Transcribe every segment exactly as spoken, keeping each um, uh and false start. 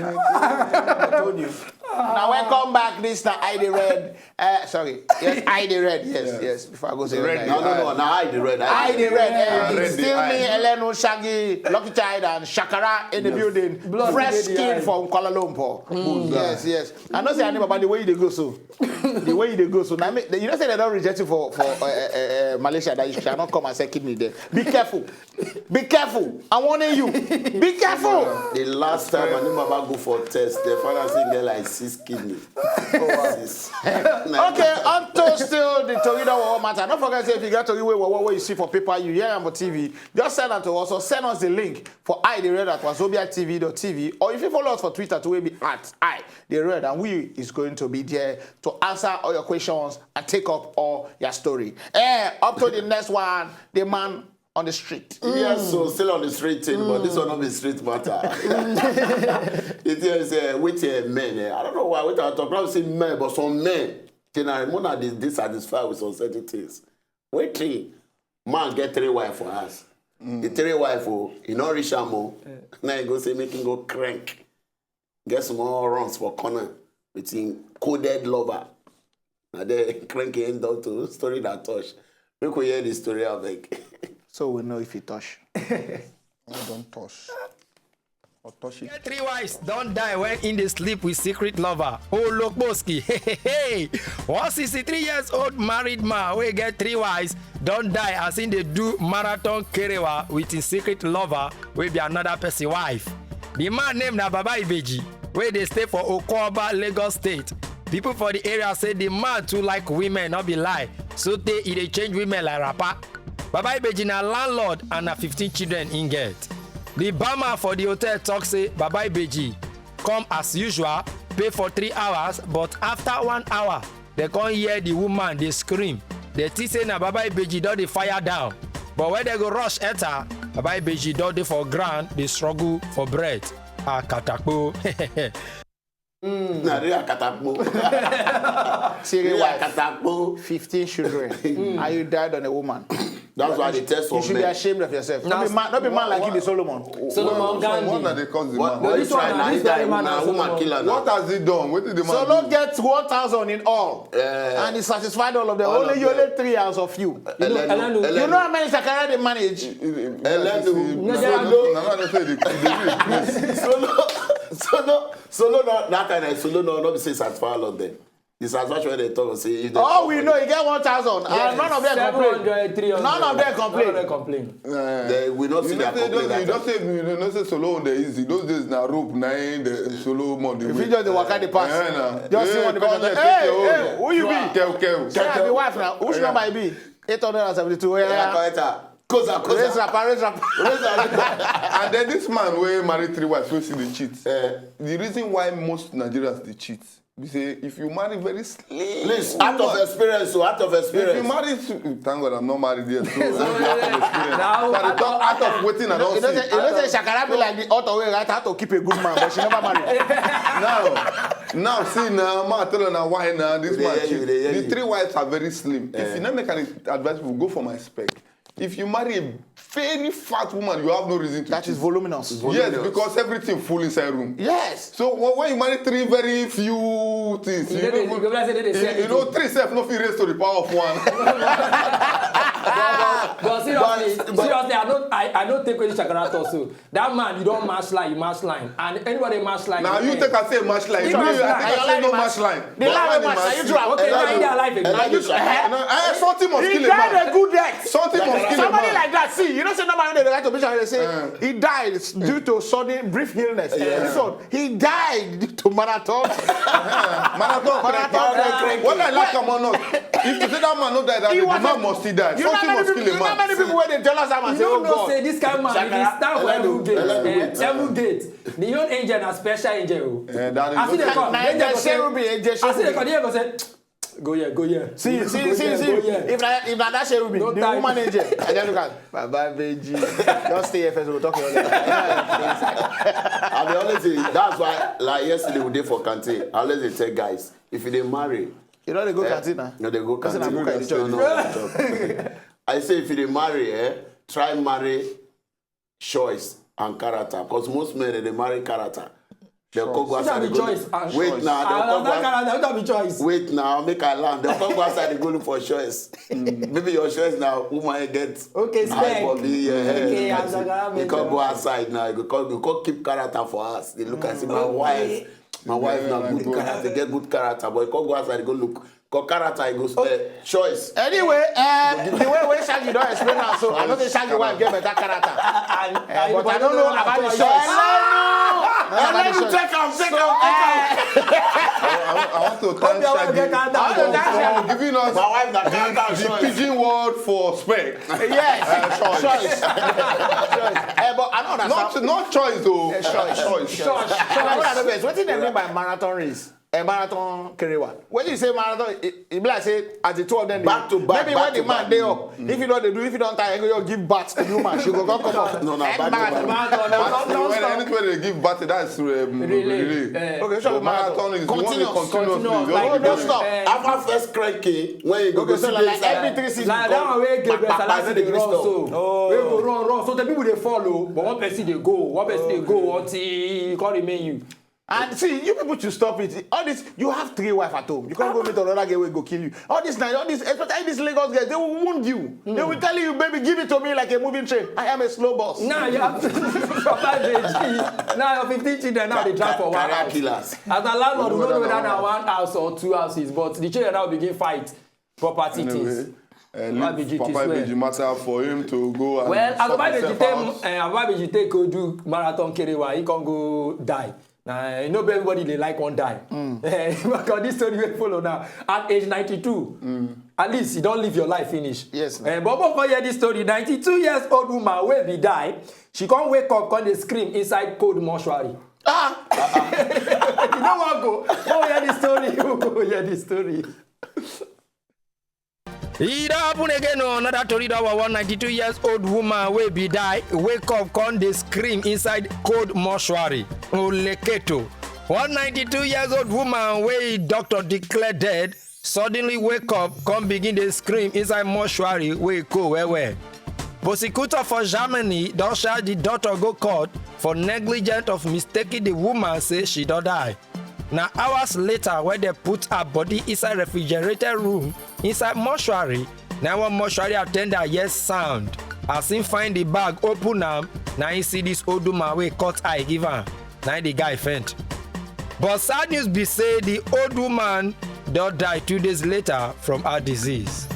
Antonio. Now welcome back, this na I the Red. Uh, sorry, yes, I the Red. Yes, yes. Before I go say red. No, no, no. Now I the Red. I the Red. Eh, it's still me, Elenu, Shaggy, Lucky Child, and Shakara in the building. Fresh skin from Kuala Lumpur. Yes, yes. I know say anybody where you dey go so. The way you dey go so. Now, me- you know say they don't reject you for for uh, uh, uh, Malaysia, that you shall not come and sell kidney there. Be careful. Be careful. I'm warning you. Be careful. The last time Anima Baba go for test, the father say get like six kidney. Six. Okay, on to still the Tori that war matter. Don't forget say if you get Tori wey war wey you see for paper, you hear am for T V, just send am to us or send us the link for I the Red at wazobia T V dot T V, or if you follow us for Twitter to be at I the Red, and we is going to be there to answer all your questions and take up all your story. Eh, up to the next one, the man on the street. Yes, so still on the street thing, but this one not be street matter. It is uh, with uh, men. Eh. I don't know why we talk now see men, but some men generally more than they dissatisfied with some certain things. Wait till man get three wife for us. The three wife oh, he not reach am oh. Now he go say make him go crank. Get small runs for corner with him coded lover. And then crank him down to story that touch. Make we hear the story abeg. So we know if he touch. I don't touch. Or touch it. Three wives don die when im dey sleep with secret lover. Olokposki. Hey, hey, hey. One sixty-three years old married man wey get three wives don die as im dey do marathon kerewa with im secret lover wey be another person wife. The man name na Baba Ibeji wey dey stay for Okoba, Lagos State. People for the area say the man too like women, no be lie. So tey e dey change women like wrapper. Baba Ibeji na landlord and na fifteen children im get. The barman for the hotel talk say Baba Ibeji come as usual, pay for three hours, but after one hour, they come hear the woman dey scream. They think say na Baba Ibeji don dey fire down. But when they go rush enter, Baba Ibeji don dey for ground, dey struggle for bread. Akatakpo. Na real akatakpo. Serious real wife. Akatakpo. Fifteen children. And you died on a woman. That's why they test you should be ashamed of yourself. Don't be man, don't be man like you, be Solomon. Solomon Gandhi. One that they cause the man. But this one, this very man na woman killer now. What has he done? What did the man Solo do? Get one thousand in all. And he satisfied all of them. Only you, only three out of you. You know, you know how many shakara they manage? Elenu. Solo. Solo. Solo. Solo no, that kind of solo no, no be say satisfy all of them. The satisfaction wey they talk say if they all we know, you get one thousand, and none of them complain. None of them complain. None of them complain. They will not see their complaint. You don't say you don't say solo on the easy. Those days na rope na the solo money. If you just dey waka the pass, just see one person. Hey, hey, who you be? Kel kel. Say I be wife now. Which number I be? Eight hundred and seventy-two. Yeah. Koza, koza. Raise rapper, raise rapper. Raise rapper. And then this man wey marry three wives wey still dey cheat. The reason why most Nigerians dey cheat be say if you marry very slim. Please, out of experience, so out of experience. If you marry, thank God I'm not married yet. So out of experience. But I talk out of wetin I don see. You know say Shakara be like the author wey write how to keep a good man, but she never marry. Now, now see now, ma tell her now why now this man cheat. The three wives are very slim. If you never make an advice, people go for my spec. If you marry a very fat woman, you have no reason to. That is voluminous. Yes, because everything full inside room. Yes. So when, when you marry three very few things, you know, three self no fit raise to the power of one. But seriously, seriously, I don't, I, I don't take any shakara talk so. That man, you don't match line, you match line. And anybody match line. Now you take and say match line. You know, I say no match line. The line match line. You drop. Okay, now in their life again. Something must kill a man. He died a good death. Something must kill a man. Somebody like that, see, you know, say nobody in the right position, they say he died due to sudden brief illness. This one, he died due to marathon. Marathon. Marathon. Whether I like him or not, if you say that man no die that day, the man must still die. Something must kill a man. You know how many people wey dey jealous am and say, oh God. Say this kind man, if he stand for heaven gate, heaven gate. The young angel na special angel o. As e dey come, the angel go say, as e dey come, the angel go say, go here, go here. See, see, see, see. If na, if na that Sherubi, the woman angel, I just look at Baba Beji. Just stay here first, we'll talk about that. I dey always say, that's why, like yesterday we dey for canteen. I always dey tell guys, if you dey marry, you know they go canteen now. No, they go canteen. I say if you dey marry, eh, try marry choice and character, because most men dey marry character. Dem come go Which outside. one be Dem go choice? Wait now. Dem come go Another out- character, which one be choice? Wait now. Make I land. Dem come go outside. Dem go look for choice. Maybe your choice now. Woman get Okay, high spec. Body. Yeah. Okay, Like, as a you guy, come go outside now. You come, you come keep character for us. They look and see my wife. My wife na good character. Get good character, but you come go outside. Go look. Cause character, you go uh, choice. Anyway, uh, the way wey Shaggy don explain am so, I know say Shaggy wife get better character. And, Eh, but I don't know about the choice. Hello, hello, take am, take am, take am. I, I, I want to thank Hope your wife get Shaggy character. for, for giving us My wife na the, character the choice. Pidgin word for spec. Yes, Uh, choice. Choice. Eh, but I don't Not understand. Not choice though. Eh, choice. Choice. Choice, I don't choice. understand. Wetin dem mean by marathon race? A marathon kerewa. When you say marathon, e e be like say as the two of them dey Back to back, maybe back when the to man back. Dey up, if you don dey do, if you don tire, you go just give bath to the woman, she go come come up. No, no, And back to marathon. back. Marathon, na But non-stop. When anything wey dey give battery, that's um, Relay. relay. Eh. Okay, so But marathon is you want to Continuous, continuously. continuous, You like, want to Don't do stop. it. After first cranking, when you go Okay, go so see like later. every three seasons. Like that one wey Gabriel Papa, Salasi the dey run crystal. so. Wey go run run so the people dey follow, but one person dey go, one person dey go until e come remain you. And see, you people should stop it. All this, you have three wife at home. You can't go meet another girl wey go kill you. All this now, all this, especially these Lagos girls, they will wound you. They will tell you, baby, give it to me like a moving train. I am a slow boss. Now you have Papa Deji. Now your fifteen children now dey drag for one Career house. killers. As a landlord, we Whether don't know na whether na one one house or two houses, but the children now begin fight property Anyway, things. uh, Why leave Biji Papa to swear? Biji matter for him to go and Well, as sort Obabeji himself take out. uh, Obabeji take go do marathon kerewa, he can go die. Now you know everybody dey like one die. Eh, because this story wey follow now at age ninety-two, at least you don live your life finish. Yes, Uh, but before you hear this story, ninety-two years old woman wey be die, she come wake up, come dey scream inside cold mortuary. Ah! You no wan go? Go hear the story. You go hear the story. E don happen again o. Another tori don, one ninety-two years old woman wey be die wake up come dey scream inside cold mortuary. Oleketo, one ninety-two years old woman wey doctor declare dead, suddenly wake up come begin dey scream inside mortuary wey cold well well. Prosecutor for Germany don charge the doctor go court for negligence of mistaking the woman say she don die. Na hours later, when dem put her body inside refrigerated room inside mortuary, na one mortuary attendant hear sound. As him find the bag, open am, na him see this old woman wey cut eye give am. Na him the guy faint. But sad news be say the old woman don die two days later from her disease.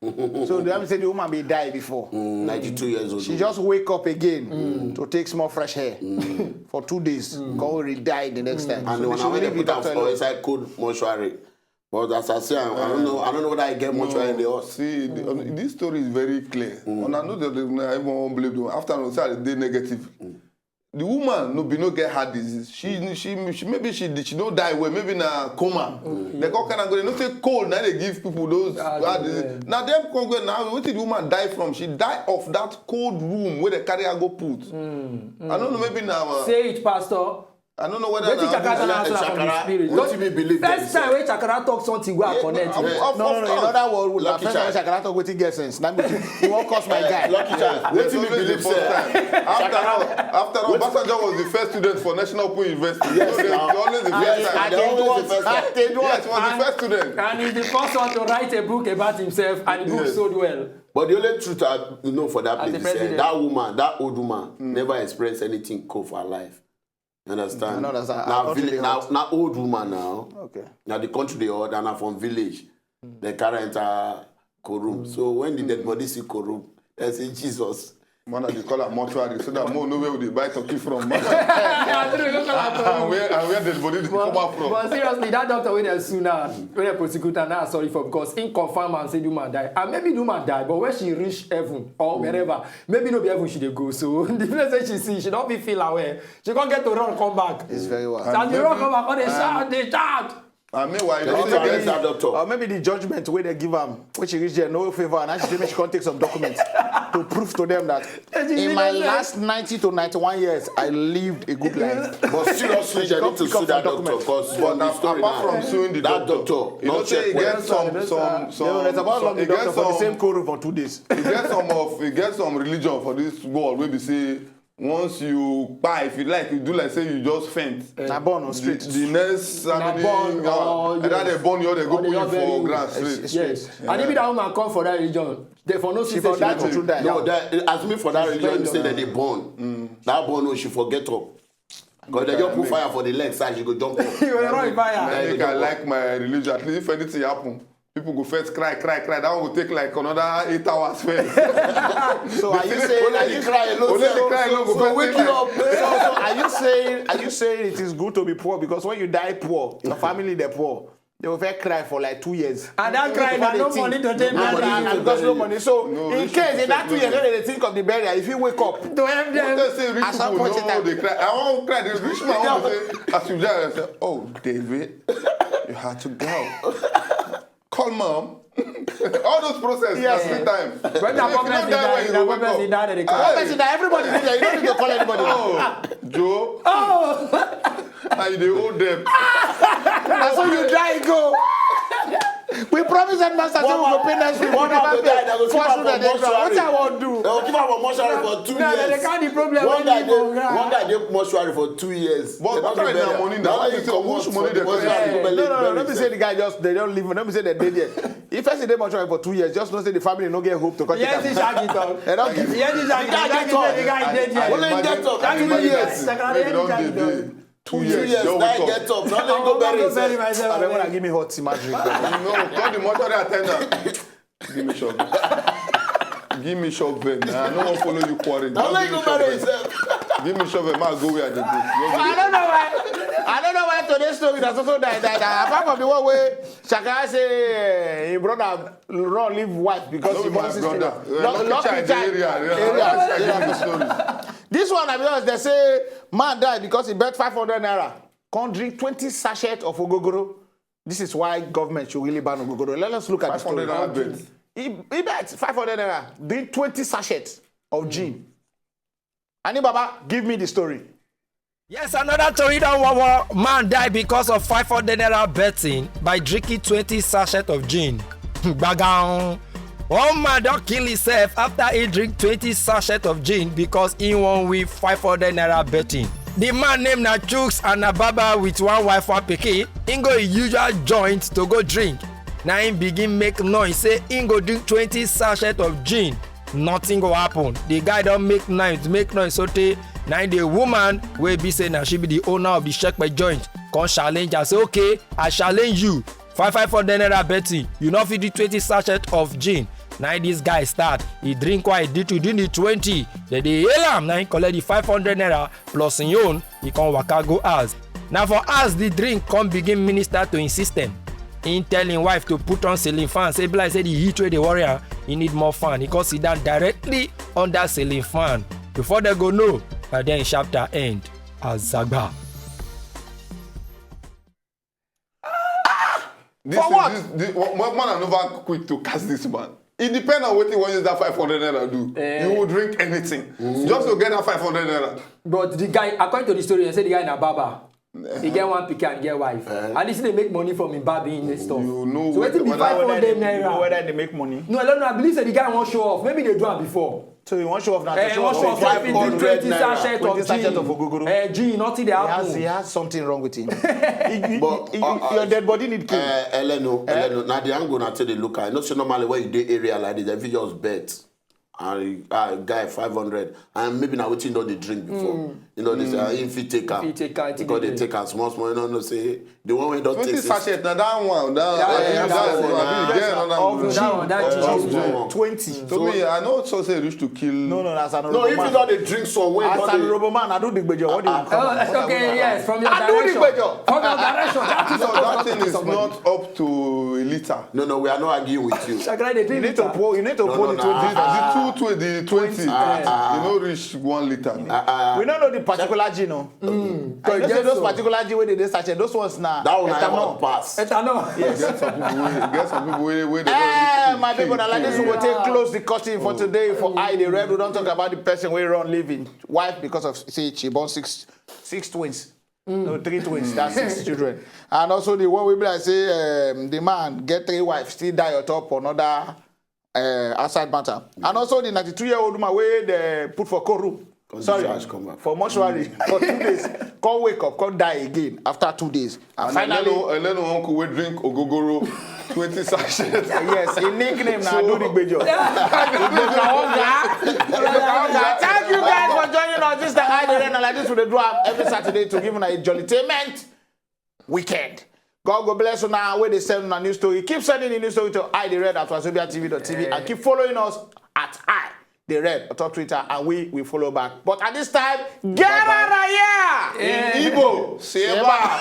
So they have say the woman be die before. Mm, ninety-two years old. She just wake up again to take small fresh air for two days. Come re-die the next time. And So when she I went leave to the put am doctor for alone. Inside cold mortuary. But as I say, I, I don't know. I don't know whether I get mortuary in the house. See, the, um, this story is very clear. And I know that they, I even won't blame them. After all, say they negative. The woman no be no get heart disease. She she she maybe she did- she no die well. Maybe na coma. They come kind of go. They no say cold. Now they give people those Ah, heart yeah. disease. Now them come go now. What did the woman die from? She die of that cold room where they carry her go put. I don't know. Maybe now. Uh, Say it, Pastor. I don't know whether Wetin na- Chakara na answer from the Chakara, spirit. wetin me believe dem First say. Time wey Chakara talk something wey I Yeah, connect. of- of- No, no, of no. course. Another world will Lucky first child. Chakara talk wetin get sense. Now you won't curse my guy. Lucky child. There's Wetin me always the believe first say. Time. After all, after all, Obasanjo was the first student for National Open University. Yes, So there's now. always the first Yes, time. there always the first time. At Edward, Yes, was the first student. And he's the first one to write a book about himself, and the book Yes. Sold well. But the only truth I know for that As place a is eh, president. That woman, that old woman, never experienced anything cold for her life. You understand? I understand. Now, Country village, dey now, hot. Now old woman now. Okay. Now the country dey hot and na from village. They carry enter cold room. So when the dead body see cold room, they say Jesus. Man, I dey call am mortuary so that more know where we dey buy turkey from. I don't know, you call am And where and where dead body dey come out from. But seriously, that doctor wey dem sue now, wey dem prosecute am now, sorry for because he confirm am say the woman die. And maybe the woman die, but when she reach heaven or wherever, maybe no be heaven she dey go. So the place wey she see, she don fit feel aware. She come get to run come back. It's very well. As the run come back, come dey shout, dey shout. And meanwhile, you They know, need to say arrest that doctor. Or maybe the judgment wey they give am, which she reach there, no favor, and now she say make she come take some documents to prove to them that Yes, you in see my that? Last ninety to ninety-one years, I lived a good life. But seriously, they need to Pick up sue that some doctor documents. because But from the na- story apart now, from suing the that doctor, doctor, you know not say check e well. Get some some some. No, there's about some- long the e get doctor for the some- same cold room for two days. E get some of e get some religion for this world wey be say Once you buy, if you like, you do like say you just faint. Na born on street. The next, I Na mean, born, uh, oh, either yes. they born you or they go Or they put you go bury for you. Grass Street. Yes. And if that woman come for that religion, they for no see If for say that she true go. Die. No, that, as me for that religion, Very say well. That they born. That born, oh, she forget up. Because they just put fire for the leg side, she go jump up. You will run fire. I think I like my religion. At least if anything happen, people go first cry, cry, cry. That one will take like another eight hours first. So are you saying Only are the you, cry alone. Only the Sef. Cry alone go So first wake take you like- up. so, so are you saying are you saying it is good to be poor because when you die poor, your family dey poor, they will first cry for like two years. And that cry, na Before no they money think. to take No money, burial. and because no money. So No, in rich case people in that two no years money. When they think of the burial, if you wake up, To help Who them. tell say rich At some people point in no time. They cry. I won't cry. The rich man won't say, as you die, I say, oh, David, you had to go. Call mom. All those processes Yes. Every time. When So that if you person don't die die, when you that wake person up. die, they One cry. person that everybody did that. You don't need to call anybody. Oh, Joe, Oh, and you dey owe them. That's how you die go. We promise that master say we go pay next week. We One never of the pay. guy that go keep Force am me for that they mortuary. What I want do? They will keep am for mortuary for two no, they years. can't the problem. One When guy you dey for ground. one guy dey mortuary for two years. But They what don't kind give of burial. money That that one you is say comot which for money the they mortuary. Collect? No, no, no. Bury Let me say himself. The guy just they don't leave. Let me say they did it. If I say they mortuary for two years, just know say the family no get hope to cut Yes, it. this shaggy talk. They don't give. Yes, this shaggy. The guy That get is why the up. guy dead When yet. he get up, That is two why the years. guy. Second, Maybe don't shaggy dey talk. dey. Two Two years. years. Just Now wake he up. Get up. Now they go bury Go bury himself. I don't myself. wanna give me hot tea magic. No, call the mortuary attendant. Give me shovel. Give me shovel. Nah, I no wan follow you quarrel. Now Just let give you me go bury shovel. himself. Give me shovel. Ma go where I dey go. I don't know why. I don't know why today's story that's also die die die. Apart from the one way Shakara say eh, him brother run leave wife because No he be my wants his brother. thing. Yeah, Luck- lucky lucky child child. dey area. Yeah, Area. lucky child give me the story. This one, I be honest, they say man died because he bet five hundred naira. Can't drink twenty sachet of ogogoro. This is why government should really ban ogogoro. Let us look at the Five hundred story. naira bet. He, he bet five hundred naira, drink twenty sachet of gin. Ani Baba, give me the story. Yes, another tori don wawa. Man die because of five hundred naira betting by drinking twenty sachet of gin. Gbagaun. One man don kill himself after he drink twenty sachet of gin because he wan win five hundred naira betting. The man name na Chuks and na baba with one wife, one pikin. He go him usual joint to go drink. Na him begin make noise say he go drink twenty sachet of gin. Nothing go happen. The guy don make noise, make noise sotey na him the woman wey be say na she be the owner of the shekpe joint come challenge am say, okay, I challenge you. Five five hundred naira betting, you no fit do twenty sachet of gin. Na him this guy start. He drink one, he do two, do the twenty. Dem dey hail am, na him collect the five hundred naira plus him own. He come waka go house. Na for house the drink come begin minister to him system. He tell him wife to put on ceiling fan, say be like say the heat wey dey worry am, he need more fan. He come sit down directly under ceiling fan. Before dem go know, na there him chapter end. Azagba. This For is- what? This, this, one one man I never quick to cast this man. It depends on what you want use that five hundred naira do. Eh. You will drink anything just to get that five hundred naira. But the guy, according to the story, they say the guy na baba. He get one pikin and get wife. At least they make money from him baby in this stuff. You know So what- wetin be what- five hundred You know naira? Whether they make money. No, I don't know. I believe say the guy wan show off. Maybe they do am before. So you want show off now? Eh, wan show off. If he drink twenty sachet of Twenty sachet gin, of ogogoro. Eh, gin, nothing dey He has, happen. He has something wrong with him. But He- uh, your dead body need kill. Uh, Eleno, Eleno. Now the angle na take dey look. I know say normally when you dey area like this, if you just bet, and uh, guy five hundred, and maybe na wetin you don dey drink before. You know this, uh, if you take am, If you take am, because they take take am small small. You know, know say the one wey don Twenty take six. Sachet na that one. That Yeah, one. yeah, That that one. one. Abi you get another Of one? That one, that Uh, is of the one. Twenty. To me, I know so say reach to kill. No, no, that's an No, if you man. Don't dey drink some way. No, if you don dey drink some wey As don an dey urban man, I do the gbejo. What do you? Oh, okay, yes, from your I do the direction. gbejo. From your direction. That is So what I'm that thing talking is somebody. Not up to a liter. No, no, we are not arguing with you. Shakira, they You drink need to liquor. pour. You need to No, pour no, the no, twenty. ah, The two twenty, the twenty, Ah, ah. you no reach one liter. Ah, ah. We don't know the particular gin, no. Mm. I know say Yes, those so. Particular gin wey dey dey sachet, those ones na That one I ethanol. want pass. Ethanol. Get some people wey get some people wey wey dey Eh, already my kill, people, na like kill, this kill. we take close the curtain for today for Eye the Red. We don talk about the person wey run leave him wife because of say she born six six twins. No, three twins. That's six children. And also the one wey be like say um, the man get three wives, still die on top another uh, outside matter. And also the ninety-two year old woman wey they put for court room. Sorry, come back for mortuary for two days. Come wake up, come die again after two days. And finally, Elenu, Elenu uncle will drink ogogoro twenty sachets. Yes, his nickname now. So, do the major. Thank you guys for joining us. This is the I D N, and like this we dey do am every Saturday to give una a jollytainment weekend. God go bless una wey dey send una news story. Keep sending the news story to I D Red at wazobia T V dot T V and keep following us at I D Red on top Twitter, and we will follow back. But at this time, get out of here! In Igbo, Seba.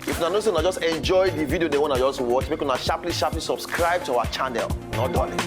If una know say una just enjoy the video, they wanna just watch, make una sharply, sharply subscribe to our channel. No darling.